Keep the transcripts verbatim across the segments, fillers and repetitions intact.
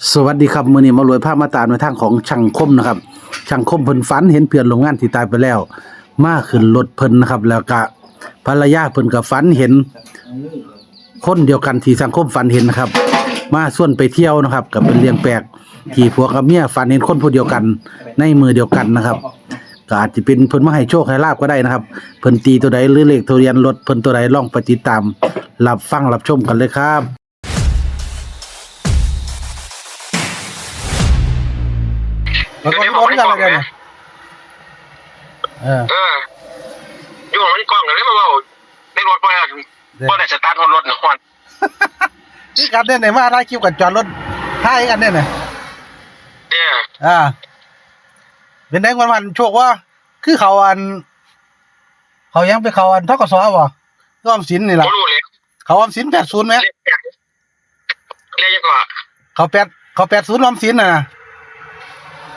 สวัสดีครับ มื้อนี้หมอรวยพามาตามในทางของช่างคมนะครับ ช่างคมเพิ่นฝันเห็นเพื่อนร่วมงานที่ตายไปแล้ว มาขึ้นรถเพิ่นนะครับ แล้วก็ภรรยาเพิ่นก็ฝันเห็นคนเดียวกันที่ช่างคมฝันเห็นนะครับ มาชวนไปเที่ยวนะครับ ก็เป็นเรื่องแปลกที่ผัวกับเมียฝันเห็นคนผู้เดียวกันในมื้อเดียวกันนะครับ ก็อาจจะเป็นเพิ่นมาให้โชคให้ลาภก็ได้นะครับ เพิ่นตีตัวใดหรือเลขทะเบียนรถเพิ่นตัวใด ลองไปติดตามรับฟังรับชมกันเลยครับ มันก็มีคนกันแล้วกันนะ เออ เออ อยู่ของมันกล้องกันเลยมาเว้าในรถบ่ได้ เด้ บ่ได้สตาร์ทรถนะควัน นี่กันเนี่ย มาถ่ายคลิปกันจอดรถถ่ายกันเนี่ยนะ เด้ อ่า เป็นไงวันวันโชคว่า คือเขาอัน เขายังไปเขาอัน ธ.ก.ส. บ่ ออมสินนี่ล่ะ บ่รู้เลย เขาออมสิน แปดศูนย์ แหม เลขแปด เลขหยังก็ เขาแปด เขา แปดศูนย์ ออมสินน่ะนะ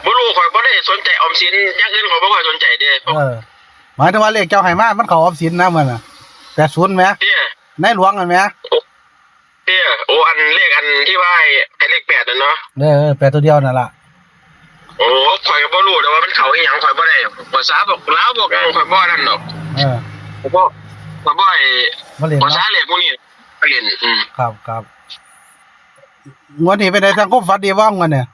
บ่รู้ ข้อยบ่ได้สนใจออมสิน อย่างอื่นข้อยบ่ค่อยสนใจเด้ เออ หมายถึงว่าเลขเจ้าให้มา มันเข้าออมสินนะมื้อน่ะ แปดศูนย์ แหม เด้ ในหลวงนั่นแหม เด้ โอ้ อันเลขอันที่ว่าให้ ให้เลขแปดนั่นเนาะ เออ เออ แปดตัวเดียวนั่นล่ะ โอ้ ข้อยก็บ่รู้แต่ว่ามันเข้าอีหยัง ข้อยบ่ได้ภาษาบอกลาวบอกหยัง ข้อยบ่นั่นดอก เออ ข้อยบ่ ข้อยบ่ไอ้ บ่เล่นเนาะ ภาษาเลขพวกนี้ บ่เล่น อืม ครับ ครับ งวดนี้เป็นไง ช่างคมฝันดีบ่งวดเนี่ย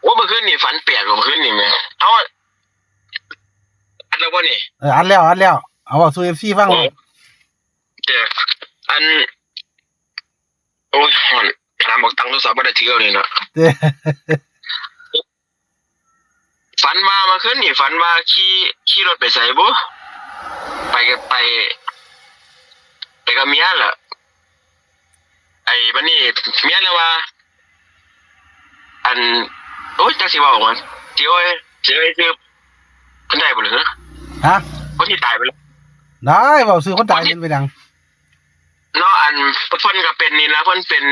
โอ้ เมื่อคืนนี่ฝันแปลกกว่าเมื่อคืนนี่แหม เอา อัดแล้วบ่นี่ เออ อัดแล้ว อัดแล้ว เอาเว้าสู่ เอฟซี ฟัง โอ้ เด้อ อัน โอ้ย ฮ้อน หาหมวกตั้งโทรศัพท์บ่ได้ถือเอานี่เนาะ เด้อ ฝันว่าเมื่อคืนนี่ฝันว่าขี่ ขี่รถไปไสบุ ไปกับ ไป ไปกับเมียล่ะ ไอ้บัดนี้เมียเลยว่า อัน โอ้ย จักสิเว้าหยัง สิเอ่ย สิเอ่ยชื่อเพิ่นได้บ่ล่ะ ฮะ คนที่ตายไปแล้ว ได้ เว้าชื่อคนตายเป็นไปหยัง เนาะ อันเพิ่นก็เป็นนี่ล่ะ เพิ่นเป็น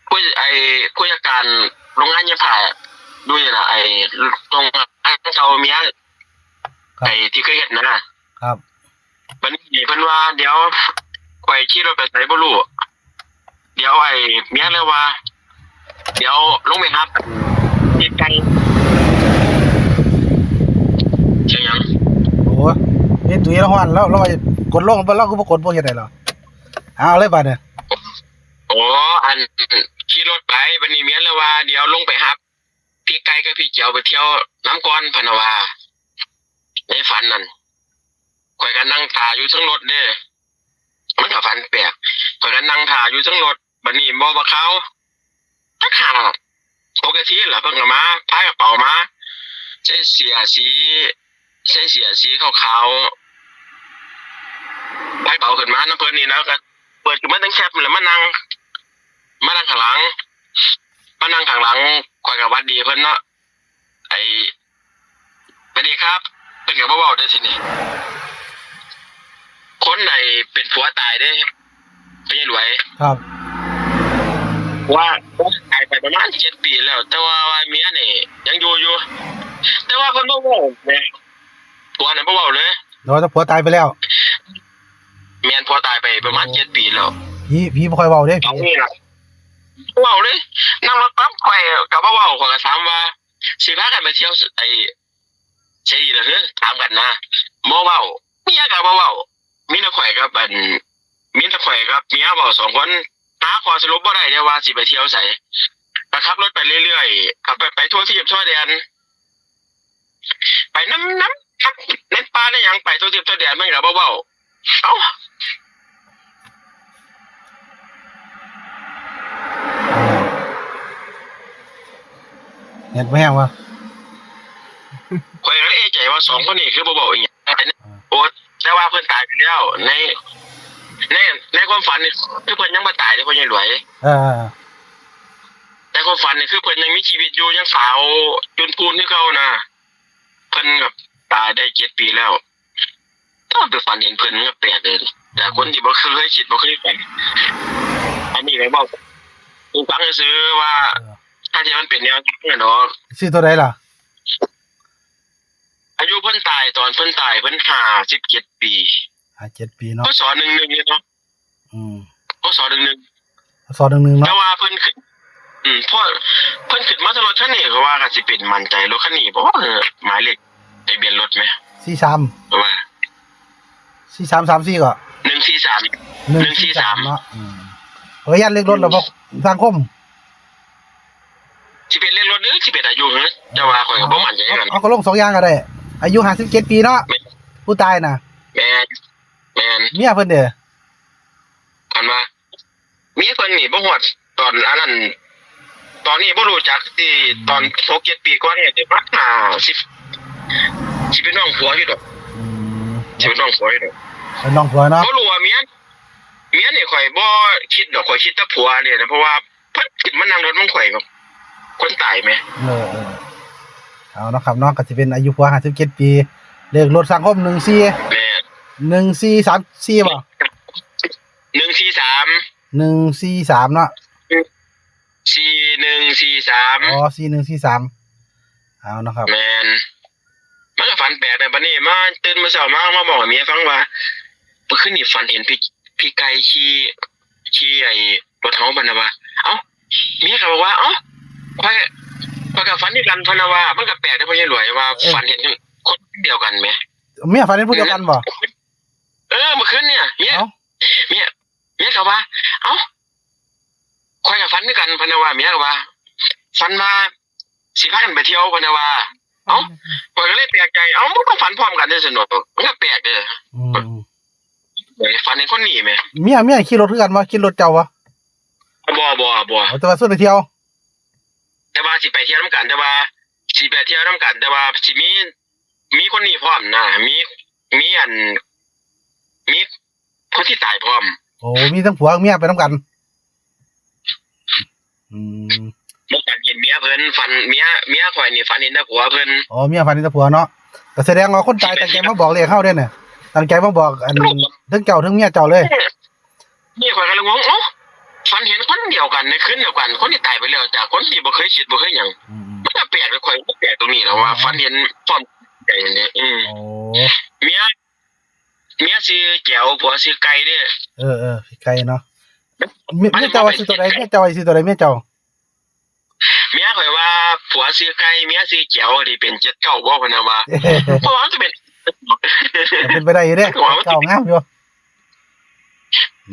ผู้ ไอ้ผู้จัดการโรงงานเย็บผ้าอยู่นี่ล่ะ ไอ้โรงงานเก่าเมีย ครับ ไอ้ที่เคยเฮ็ดนะ ครับ บัดนี้เพิ่นว่า เดี๋ยวข้อยขี่รถไปไสบ่รู้ เดี๋ยวไอ้เมียเลยว่า เดี๋ยวลงไปรับที่ไกล เสียงหยัง โอ้ เฮ็ดตุ้ยละฮ้อนแล้ว เรากดลง เราคือบ่กด บ่เฮ็ดได้หรอ เอาเลยบาดเนี่ย โอ้ อันขี่รถไป บัดนี้เมียเลยว่า เดี๋ยวลงไปรับพี่ไก่กับพี่เจียวไปเที่ยวนำก่อน พะนะว่า ในฝันนั่น ข้อยก็นั่งท่าอยู่เทิงรถเด้ มันก็ฝันแปลก ข้อยก็นั่งท่าอยู่เทิงรถ บัดนี้บ่บักขาว จักห้าหกนาทีล่ะ เพิ่นก็มา พายกระเป๋ามา ใส่เสื้อสี ใส่เสื้อสีขาวๆ พายกระเป๋าขึ้นมานำเพิ่นนี่ แล้วก็เปิดขึ้นมาตั้งแคปแล้วมานั่ง มานั่งข้างหลัง มานั่งข้างหลัง ข้อยก็หวัดดีเพิ่นเนาะ ไอ้ สวัสดีครับ เพิ่นก็บ่เว้าเด้อทีนี้ คนไอ้เป็นผัวตายเด้ พ่อใหญ่หลวย ครับ ว่าตายไปประมาณเจ็ดปีแล้ว แต่ว่า ว่าเมียนี่ยังอยู่อยู่ แต่ว่าเพิ่นบ่เว้าแหม ผัวนั่นบ่เว้าเลย อ๋อ แต่ผัวตายไปแล้ว แม่น ผัวตายไปประมาณเจ็ดปีแล้ว ผี ผีบ่ค่อยเว้าเด้ ผี เอานี่ล่ะ เว้าเลย นั่งรถปั๊บ ข้อยก็บ่เว้า ข้อยก็ถามว่า สิพากันไปเที่ยวไอ้ไสล่ะ ถามกันนะ บ่เว้า เมียก็บ่เว้า มีแต่ข้อยกับอัน มีแต่ข้อยกับเมียเว้าสองคน หาข้อสรุปบ่ได้เด้ว่าสิไปเที่ยวไส ก็ขับรถไปเรื่อยๆ ขับไป ไปทั่วทีปทั่วแดน ไปนำ นำ ในป่าในหยัง ไปทั่วทีปทั่วแดน มันก็บ่เว้า เอ้า เน็ตบ่แฮงวะ ข้อยก็เลยเอะใจว่าสองคนนี้คือบ่เว้าอีหยัง อ่า โอ้ แต่ว่าเพิ่นตายไปแล้ว ใน ใน ในความฝันนี่คือเพิ่นยังบ่ตายเด้ พ่อใหญ่หลวย เออ ในความฝันนี่คือเพิ่นยังมีชีวิตอยู่ ยังขาวจุนพูนคือเก่านะ เพิ่นก็ตายได้เจ็ดปีแล้ว แต่ว่าไปฝันเห็นเพิ่นมันก็แปลกเด้ จากคนที่บ่เคยคิดบ่เคยฝัน อันนี้ก็เว้าสู่ฟังซื่อๆว่า เออ ถ้าที่มันเป็นแนวทางน่ะเนาะ ซื้อตัวใดล่ะ อายุเพิ่นตาย ตอนเพิ่นตายเพิ่นห้าสิบเจ็ดปี ห้าเจ็ดปีเนาะ พ.ศ. หนึ่งหนึ่ง นี่เนาะ อืม พ.ศ. หนึ่งหนึ่ง พ.ศ. หนึ่งหนึ่ง เนาะ แต่ว่าเพิ่นขึ้น อืม พอเพิ่นขึ้นมาทางรถคันนี้ ก็ว่าก็สิเป็นมั่นใจรถคันนี้บ่ เออ หมายเลขทะเบียนรถแหม สี่สาม ก็ว่า สี่สามสามสี่ ก็ หนึ่งสี่สาม หนึ่งสี่สาม หนึ่งสี่สาม เนาะ อืม ขออนุญาตเลขรถแล้ว พอสังคม สิเป็นเลขรถหรือสิเป็นอายุเหรอ แต่ว่าข้อยก็บ่มั่นใจคือกัน เอา เอาก็ลงสองอย่างก็ได้ อายุห้าสิบเจ็ดปีเนาะ แม่น ผู้ตายน่ะ แม่น แม่น เมียเพิ่นเด้ คันว่า เมียเพิ่นนี่บ่ฮอดตอนอันนั้น ตอนนี้บ่รู้จัก ที่ตอนหกเจ็ดปีก่อนนี่ สิประมาณห้าสิบ สิเป็นน้องผัวอยู่ดอก อืม สิเป็นน้องผัวอยู่ดอก เป็นน้องผัวเนาะ บ่รู้ว่าเมีย เมียนี่ข้อยบ่คิดดอก ข้อยคิดแต่ผัวนี่แหละ เพราะว่าเพิ่นขึ้นมานั่งรถนำข้อย คนตายแหม เออ เออ เอาเนาะครับเนาะ ก็สิเป็นอายุผัวห้าสิบเจ็ดปี เลขรถสังคม หนึ่งสี่ แม่น หนึ่งสี่สามสี่ บ่ หนึ่งสี่สาม หนึ่งสี่สาม เนาะ สี่หนึ่งสี่สาม อ๋อ สี่หนึ่งสี่สาม เอาเนาะครับ แม่น มันก็ฝันแปลกนะ บัดนี้มาตื่นมื้อเช้ามา มาบอกเมียฟังว่า เมื่อคืนนี้ฝันเห็นพี่ พี่ไก่ขี่ ขี่ไอ้รถเฮา พะนะว่า เอ้า เมียก็บอกว่า เอ้า ข้อย ข้อยก็ฝันคือกัน พะนะว่า มันก็แปลกเด้อ พ่อใหญ่หลวย ว่า เออ ฝันเห็นคนเดียวกันแหม เมียฝันเห็นผู้เดียวกันบ่ เออ เมื่อคืนเนี่ย เมีย เอ้า เมีย เมียก็ว่า เอ้า ข้อยก็ฝันคือกัน พะนะว่า เมียก็ว่า ฝันว่าสิพากันไปเที่ยว พะนะว่า เอ้า ข้อยก็เลยแปลกใจ เอ้า มันก็ฝันพร้อมกันเด้อ ซั่นเนาะ มันก็แปลกเด้อ อืม เอ้ย ฝันเห็นคนนี้แหม เมีย เมียขี่รถคือกันบ่ ขี่รถเจ้าบ่ บ่ บ่ บ่ อ๋อ แต่ว่าชวนไปเที่ยว แต่ว่าสิไปเที่ยวนำกัน แต่ว่าสิไปเที่ยวนำกัน แต่ว่าสิมี มีคนนี้พร้อมนะ มี มีอัน มีคนที่ตายพร้อม โอ้ มีทั้งผัวเมียไปนำกัน อืม บ่ฝันเห็นเมียเพิ่น ฝันเมีย เมียข้อยนี่ฝันเห็นแต่ผัวเพิ่น อ๋อ เมียฝันเห็นแต่ผัวเนาะ ก็แสดงว่าคนตายตั้งใจมาบอกเลขเฮาเด้เนี่ย ตั้งใจมาบอกอัน ทั้งเจ้าทั้งเมียเจ้าเลย นี่ข้อยก็เลยงง เอ้า ฝันเห็นคนเดียวกันในคืนเดียวกัน คนที่ตายไปแล้ว จากคนที่บ่เคยคิดบ่เคยหยัง อืมๆ มันก็แปลกเลย ข้อยก็แปลกตรงนี้แหละว่า อ๋อ ฝันเห็นพร้อมใจเนี่ย อืม โอ้ เมีย เมียชื่อแจ๋ว ผัวชื่อไก่เด้อ เออๆ พี่ไก่เนาะ เมีย มัน เมียเจ้าว่าชื่อตัวใด เมียเจ้าว่าชื่อตัวใด เมียเจ้า เมียข้อยว่าผัวชื่อไก่ เมียชื่อแจ๋ว สิเป็นเจ็ดเก้าบ่ พะนะว่า เพราะว่ามันก็เป็น เป็นไปได้อยู่เด้ เก้างามอยู่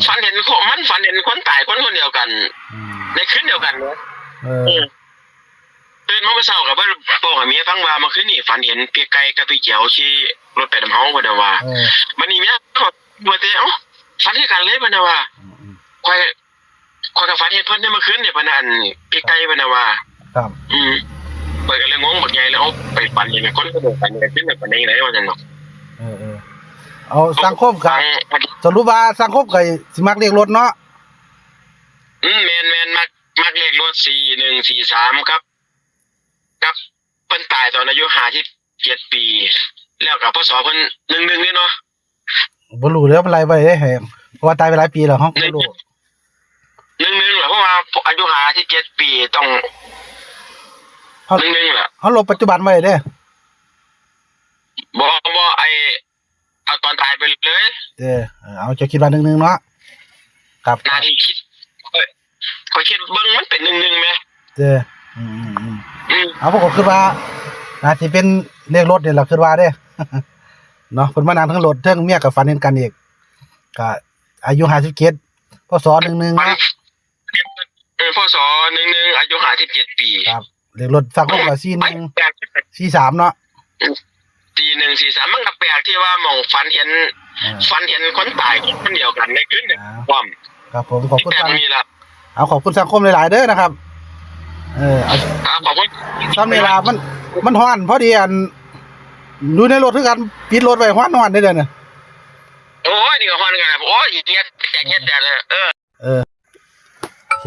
ฝันเห็นคน มันฝันเห็นคนตายคนคนเดียวกัน อืม ในคืนเดียวกันเนาะ เออ เออ ตื่นมาเมื่อเช้าก็บ่บอกให้เมียฟังว่าเมื่อคืนนี้ฝันเห็นพี่ไก่กับพี่แจ๋วขี่รถไปนำเฮา พะนะว่า เออ บัดนี้เมียก็ว่าแต่ เอ้า ฝันคือกันเลย พะนะว่า อืมๆ ข้อย ข้อยก็ฝันเห็นเพิ่นในเมื่อคืนนี่ พะนะ อันพี่ไก่ พะนะว่า ครับ อืม ข้อยก็เลยงงบักใหญ่เลย เอ้า ไปฝันเห็นคนคนเดียวกัน ก็คือฝันได้ไงวะ ซั่นเนาะ เออๆ เอา สังคมก็ ฝัน สรุปว่าสังคมก็สิมักเลขรถเนาะ อืม แม่นๆ มัก มักเลขรถ สี่หนึ่งสี่สาม ครับ ครับ เพิ่นตายตอนอายุห้าสิบเจ็ดปี แล้วก็ พ.ศ. เพิ่น หนึ่งหนึ่ง เด้เนาะ บ่รู้แล้ว มันไล่ไว้เด้ เพราะว่าตายไปหลายปีแล้ว เฮาก็บ่รู้ หนึ่งหนึ่ง เหรอ เพราะว่าอายุห้าสิบเจ็ดปี ต้อง เฮา หนึ่งหนึ่ง ล่ะ เฮาลบปัจจุบันไว้เด้ บ่ บ่ ไอ้ เอาตอนตายไปเลย เออ เออ เอา เจ้าคิดว่า หนึ่งหนึ่ง เนาะ ครับ น่าสิคิด ข้อย ข้อยคิดเบิ่งมันเป็น หนึ่งหนึ่ง แหม เออ อืมๆๆ อืม เอา ผมก็คิดว่า น่าสิเป็นเลขรถนี่แหละ คิดว่าเด้ เนาะ เพิ่นมานั่งเทิงรถ เทิงเมียก็ฝันเห็นกันอีก ก็อายุห้าสิบเจ็ด พ.ศ. หนึ่งหนึ่ง เนาะ เออ พ.ศ. หนึ่งหนึ่ง อายุห้าสิบเจ็ดปี ครับ เลขรถสังคมก็ สี่หนึ่งสี่สาม เนาะ สี่หนึ่งสี่สาม มันก็แปลกที่ว่าหม่องฝันเห็น เออ ฝันเห็นคนตายคนเดียวกันในคืนเดียวกันพร้อม ครับผม ขอบคุณ แปลก สัง มีละ เอา ขอบคุณสังคมหลายๆ เด้อนะครับ เออ เอา ครับ ขอบคุณ ซ้ำนี่ล่ะ มัน มันฮ้อน พอดีอัน อยู่ในรถคือกัน ปิดรถไว้ ฮ้อนๆ เด้อเดี๋ยวนี้ โอ้ย นี่ก็ฮ้อนกันนะ โอ้ย เฮ็ดแตกเฮ็ดแตกเลย เออ เออ โอเค